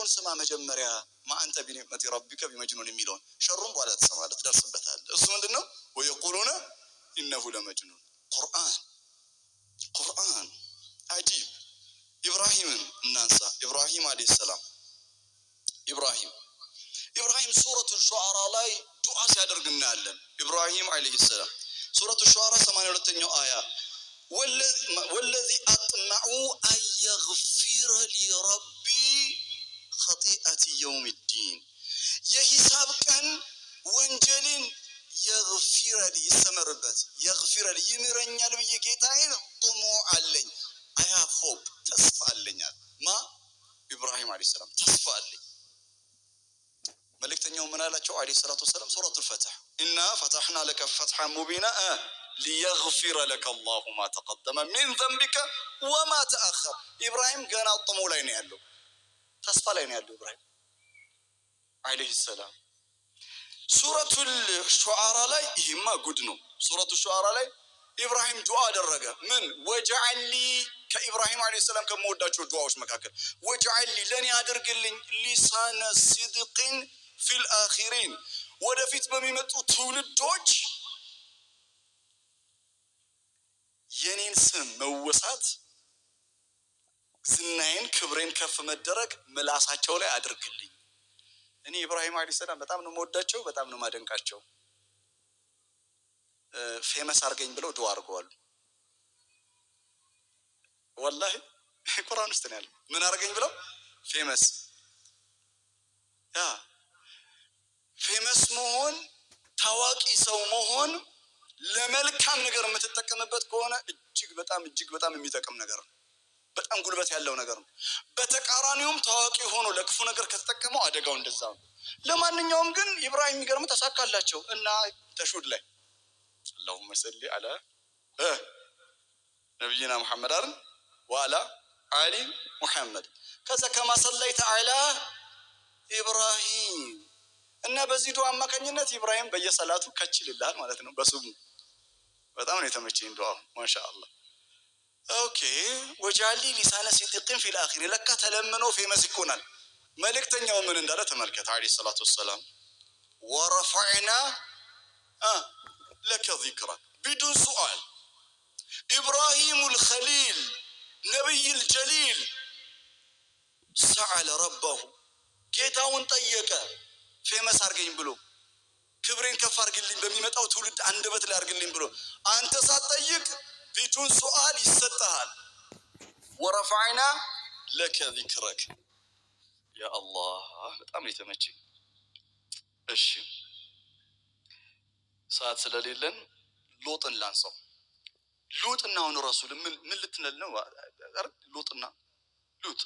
ኸይሩን ስማ መጀመሪያ። ما أنت بنعمة ربك بمجنون የሚለውን ሸሩን በኋላ ትሰማለህ፣ ትደርስበታለህ። እሱ ምንድን ነው? ويقولون إنه لمجنون። ቁርአን ቁርአን عجيب። ኢብራሂምን እናንሳ። ኢብራሂም عليه السلام፣ ኢብራሂም ሱረቱ ሹዓራ ላይ ዱዓ ሲያደርግ እናያለን። ኢብራሂም عليه السلام ሱረቱ ሹዓራ 82ኛው አያ والذي أطمع أن يغفر لي ربي خطيئتي يوم الدين የሂሳብ ቀን ወንጀልን يغفر لي ይሰመርበት፣ يغفر لي ይምረኛል ብዬ ጌታዬን طموح አለኝ። I have hope፣ ተስፋ አለኛል። ማ ኢብራሂም عليه السلام ተስፋ አለኝ። መልእክተኛው ምን አላቸው عليه الصلاة والسلام? ሱረቱል ፈትሕ إنا فتحنا لك فتحا مبينا ليغفر لك الله ما تقدم من ذنبك وما تأخر። ኢብራሂም ገና طموح ላይ ነው ያለው፣ ተስፋ ላይ ነው ያለው ኢብራሂም عليه السلام። ሱረቱል ሹዓራ ላይ ይህማ ጉድ ነው። ሱረቱ ሹዓራ ላይ ኢብራሂም ዱዓ አደረገ። ምን? واجعل لي፣ ከኢብራሂም عليه السلام ከምወዳቸው ዱዓዎች መካከል واجعل لي ለእኔ አድርግልኝ لسان صدق في الآخرين ወደፊት በሚመጡ ትውልዶች የኔን ስም መወሳት፣ ዝናዬን ክብሬን ከፍ መደረግ ምላሳቸው ላይ አድርግልኝ። እኔ ኢብራሂም عليه السلام በጣም ነው የምወዳቸው፣ በጣም ነው የማደንቃቸው። Famous አድርገኝ ብለው ዱዓ አድርገዋል። ወላሂ ቁርአን ውስጥ ነው ያለው። ምን አድርገኝ ብለው? Famous። Yeah፣ famous መሆን፣ ታዋቂ ሰው መሆን ለመልካም ነገር የምትጠቀምበት ከሆነ እጅግ በጣም እጅግ በጣም የሚጠቅም ነገር ነው። በጣም ጉልበት ያለው ነገር ነው። በተቃራኒውም ታዋቂ ሆኖ ለክፉ ነገር ከተጠቀመው አደጋው እንደዛ ነው። ለማንኛውም ግን ኢብራሂም የሚገርም ተሳካላቸው እና ተሹድ ላይ اللهم صل على نبينا محمد አይደል وعلى آل محمد ከዛ كما صليت على إبراهيم እና በዚህ ዱዓ አማካኝነት ኢብራሂም በየሰላቱ ከች ይልልሃል ማለት ነው በስሙ። በጣም ነው የተመቸኝ ዱዓው፣ ማሻአላህ። Okay፣ واجعل لي لسان صدق في الآخرين ለካ ተለምኖ famous ይኮናል። መልእክተኛው ምን እንዳለ ተመልከት عليه الصلاة والسلام ورفعنا لك ذكرك بدون سؤال። إبراهيم الخليل نبي الجليل سأل ربه ጌታውን ጠየቀ famous አድርገኝ ብሎ፣ ክብሬን ከፍ አድርግልኝ፣ በሚመጣው ትውልድ አንደበት ላይ አድርግልኝ ብሎ። አንተ ሳትጠይቅ بدون سؤال ይሰጥሃል። ورفعنا لك ذكرك። يا الله በጣም ነው የተመቸኝ። እሺ፣ ሰዓት ስለሌለን ሎጥን ላንሳው። ሎጥና አሁን ረሱል ምን ምን ልትነል ነው? ሎጥና ሉጥ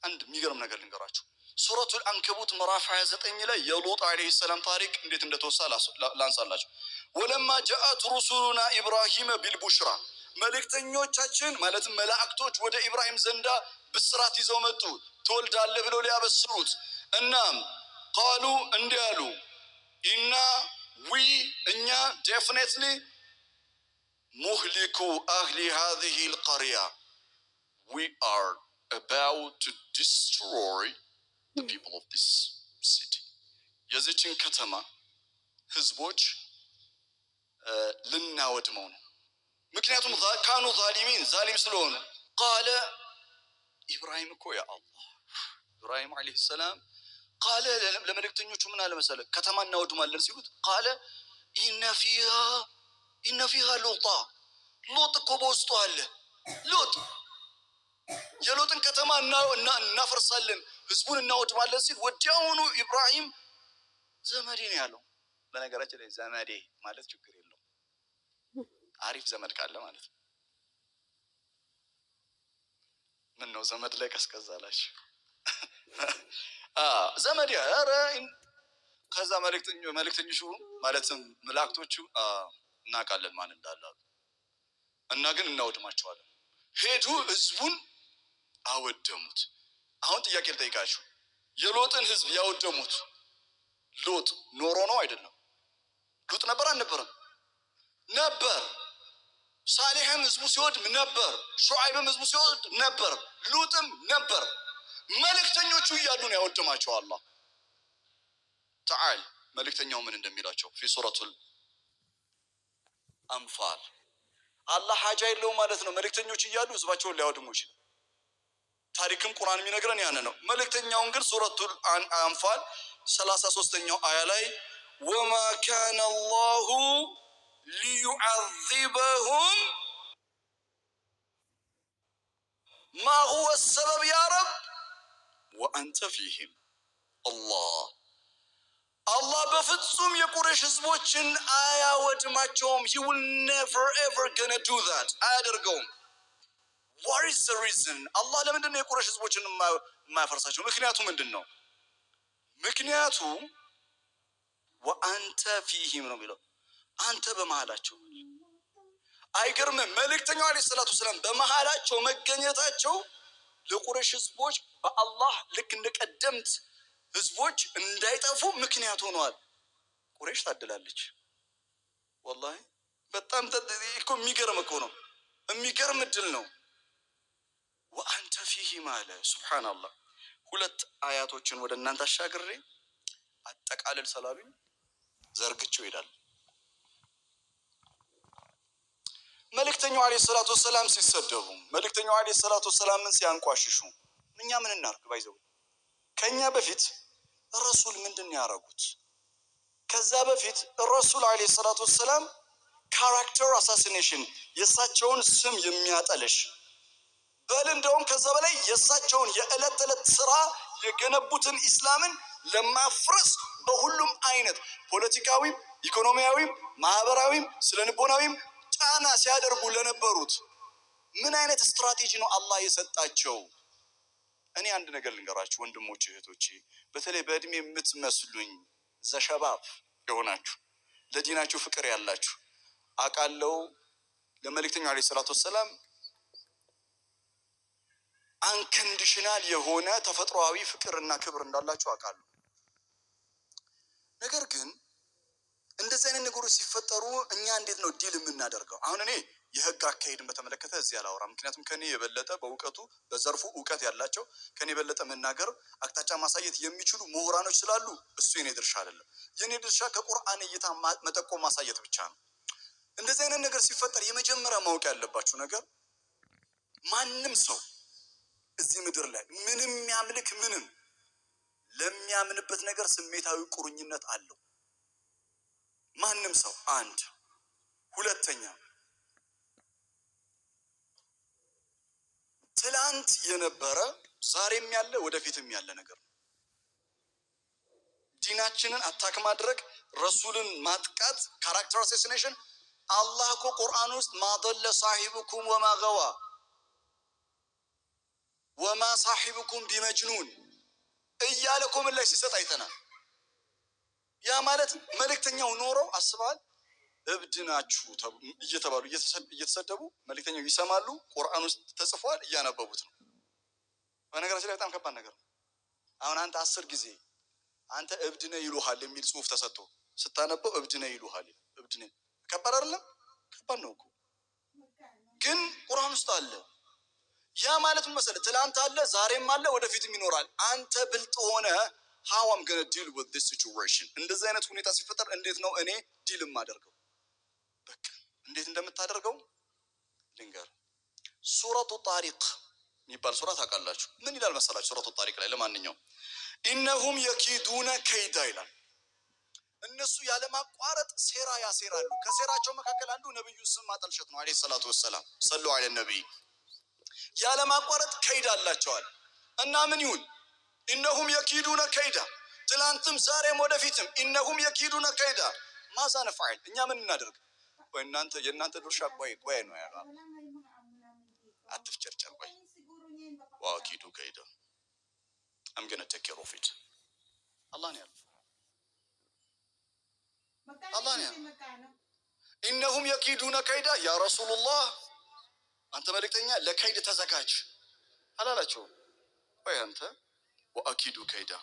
አንድ የሚገርም ነገር ልንገራችሁ። ሱረቱል አንከቡት ምዕራፍ 29 ላይ የሎጥ عليه السلام ታሪክ እንዴት እንደተወሳ ላንሳላችሁ። ولما جاءت رسلنا إبراهيم بالبشرى መልእክተኞቻችን ማለትም መላእክቶች ወደ ኢብራሂም ዘንዳ ብስራት ይዘው መጡ፣ ትወልዳለህ ብለው ሊያበስሩት። እናም قالوا እንዲህ አሉ፣ إنا we እኛ definitely مهلكو أهل هذه القرية we are about to destroy the people of this city የዚችን ከተማ ህዝቦች ልናወድመው ነው። ምክንያቱም كانوا ظالمين ዛሊም ስለሆኑ። قال ኢብራሂም እኮ يا الله ኢብራሂም عليه السلام قال ለመልእክተኞቹ ምን አለ መሰለህ? ከተማ እናወድማለን ሲሉት قال إن فيها لوطا ሎጥ እኮ በውስጡ አለ። ሎጥ የሎጥን ከተማ እናፈርሳለን፣ ህዝቡን እናወድማለን ሲል ወዲያውኑ ኢብራሂም ዘመዴ ነው ያለው። በነገራችን ላይ ዘመዴ ማለት ችግር የለውም፣ አሪፍ ዘመድ ካለ ማለት ነው። ምን ነው ዘመድ ላይ ቀዝቀዝ አላችሁ? ዘመዴ ኧረ ከዛ መልእክተኞቹ ማለትም መላእክቶቹ እናውቃለን ማን እንዳለ አሉ እና ግን እናወድማቸዋለን። ሄዱ፣ ህዝቡን አወደሙት። አሁን ጥያቄ ልጠይቃችሁ፣ የሎጥን ህዝብ ያወደሙት ሎጥ ኖሮ ነው አይደለም? ሎጥ ነበር አልነበረም? ነበር። ሳሌሕም ህዝቡ ሲወድም ነበር። ሹዓይብም ህዝቡ ሲወድም ነበር። ሉጥም ነበር። መልእክተኞቹ መልእክተኞቹ እያሉ ነው ያወደማቸው አላህ። تعال መልእክተኛው ምን እንደሚላቸው في سورة الأنفال። አላህ ሀጃ የለውም ማለት ነው። መልእክተኞች እያሉ ህዝባቸውን ሊያወድሙ ይችላል። ታሪክም ቁርአን የሚነግረን ያን ነው። መልእክተኛውን ግን ሱረቱል አንፋል 33ኛው አያ ላይ وما كان الله ليعذبهم ما هو السبب يا رب وأنت فيهم። አላህ አላህ በፍጹም የቁረይሽ ህዝቦችን አያወድማቸውም። He will never ever gonna do that፣ አያደርገውም። What is the reason? አላህ ለምንድን ነው የቁረይሽ ህዝቦችን የማያፈርሳቸው? ምክንያቱ ምንድን ነው? ምክንያቱ وأنت فيهم ነው የሚለው፣ አንተ በመሃላቸው። አይገርምም? መልእክተኛው عليه الصلاة والسلام በመሃላቸው መገኘታቸው ለቁረይሽ ህዝቦች በአላህ ልክ እንደ ቀደምት ህዝቦች እንዳይጠፉ ምክንያት ሆነዋል። ቁረይሽ ታድላለች። ወላሂ በጣም እኮ የሚገርም እኮ ነው። የሚገርም እድል ነው። وأنت فيهم አለ። ሱብሓነላህ። ሁለት አያቶችን ወደ እናንተ አሻግሬ አጠቃልል ስላሉኝ ዘርግቼው ይሄዳል። መልእክተኛው عليه الصلاة والسلام ሲሰደቡ፣ መልእክተኛው عليه الصلاة والسلام ን ሲያንቋሽሹ እኛ ምን እናርግ? By the way ከኛ በፊት ረሱል ምንድን ነው ያደረጉት? ከዛ በፊት ረሱል عليه الصلاة والسلام character assassination፣ የእሳቸውን ስም የሚያጠልሽ፣ በል እንደውም ከዛ በላይ የእሳቸውን የዕለት ተዕለት ስራ የገነቡትን ኢስላምን ለማፍረስ በሁሉም አይነት ፖለቲካዊም፣ ኢኮኖሚያዊም፣ ማህበራዊም፣ ስነልቦናዊም ጫና ሲያደርጉ ለነበሩት ምን አይነት ስትራቴጂ ነው አላህ የሰጣቸው? እኔ አንድ ነገር ልንገራችሁ ወንድሞች እህቶቼ፣ በተለይ በእድሜ የምትመስሉኝ ዘሸባብ የሆናችሁ፣ ለዲናችሁ ፍቅር ያላችሁ፣ አውቃለሁ ለመልእክተኛው عليه الصلاة والسلام unconditional የሆነ ተፈጥሯዊ ፍቅርና ክብር እንዳላችሁ አውቃለሁ። ነገር ግን እንደዚህ አይነት ነገሮች ሲፈጠሩ እኛ እንዴት ነው deal የምናደርገው? አሁን እኔ የህግ አካሄድን በተመለከተ እዚህ አላወራም። ምክንያቱም ከኔ የበለጠ በእውቀቱ በዘርፉ እውቀት ያላቸው፣ ከኔ የበለጠ መናገር አቅጣጫ ማሳየት የሚችሉ ምሁራኖች ስላሉ እሱ የኔ ድርሻ አይደለም። የኔ ድርሻ ከቁርአን እይታ መጠቆም ማሳየት ብቻ ነው። እንደዚህ አይነት ነገር ሲፈጠር የመጀመሪያ ማወቅ ያለባችሁ ነገር ማንም ሰው እዚህ ምድር ላይ ምንም ያምልክ ምንም ለሚያምንበት ነገር ስሜታዊ ቁርኝነት አለው። ማንም ሰው። አንድ። ሁለተኛ፣ ትላንት የነበረ ዛሬም ያለ ወደፊትም ያለ ነገር ነው። ዲናችንን attack ማድረግ፣ ረሱልን ማጥቃት፣ character assassination፣ አላህ እኮ ቁርአን ውስጥ ما ضل صاحبكم وما غوى وما صاحبكم بمجنون እያለ እኮ ምላሽ ሲሰጥ አይተናል። ያ ማለት መልእክተኛው ኖረው አስበዋል። እብድ ናችሁ እየተባሉ እየተሰደቡ መልእክተኛው ይሰማሉ። ቁርአን ውስጥ ተጽፏል፣ እያነበቡት ነው። በነገራችን ላይ በጣም ከባድ ነገር ነው። አሁን አንተ 10 ጊዜ አንተ እብድ ነህ ይሉሃል የሚል ጽሁፍ ተሰጥቶ ስታነበው እብድ ነህ ይሉሃል፣ እብድ ነህ፣ ከባድ አይደለም? ከባድ ነው እኮ፣ ግን ቁርአን ውስጥ አለ። ያ ማለት ምን መሰለህ? ትላንት አለ፣ ዛሬም አለ፣ ወደፊትም ይኖራል። አንተ ብልጥ ሆነ how I'm gonna deal with this situation፣ እንደዚህ አይነት ሁኔታ ሲፈጠር እንዴት ነው እኔ deal የማደርገው? በቃ እንዴት እንደምታደርገው ልንገር። ሱረቱ ጣሪቅ የሚባል ሱራ ታውቃላችሁ? ምን ይላል መሰላችሁ? ሱረቱ ጣሪቅ ላይ ለማንኛውም إنهم يكيدون كيدا ይላል። እነሱ ያለማቋረጥ ሴራ ያሴራሉ። ከሴራቸው መካከል አንዱ ነብዩ ስም ማጠልሸት ነው። عليه الصلاة والسلام፣ صلوا على النبي። ያለማቋረጥ ከይድ አላቸዋል። እና ምን ይሁን? إنهم يكيدون كيدا፣ ትላንትም ዛሬም ወደፊትም إنهم يكيدون كيدا። ماذا نفعل? እኛ ምን እናደርግ? ቆይ እናንተ የእናንተ ድርሻ ቆይ ቆይ ነው ያለው። አትፍጨርጨር፣ ቆይ። وأكيد كيدا፣ I'm gonna take care of it አላህ ነው ያለው። አላህ ነው ያለው። إنهم يكيدون كيدا يا رسول الله፣ አንተ መልእክተኛ ለከይድ ተዘጋጅ አላላቸውም። ቆይ አንተ፣ وأكيد كيدا፣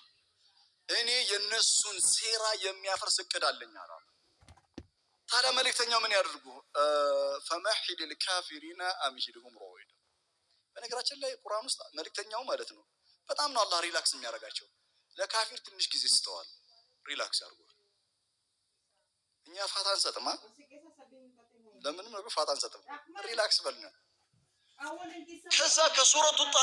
እኔ የነሱን ሴራ የሚያፈርስ እቅድ አለኝ አላ። ታዲያ መልእክተኛው ምን ያደርጉ? فمهل الكافرين أمهلهم رويدا። በነገራችን ላይ ቁርአን ውስጥ መልእክተኛው ማለት ነው በጣም ነው አላህ relax የሚያደርጋቸው። ለካፊር ትንሽ ጊዜ ስጠዋል፣ relax ያድርጓል። እኛ ፋታ አንሰጥማ፣ ለምንም ነገር ፋታ አንሰጥም። Relax በል ነው። ከዛ ከሱረቱ ጣሪቅ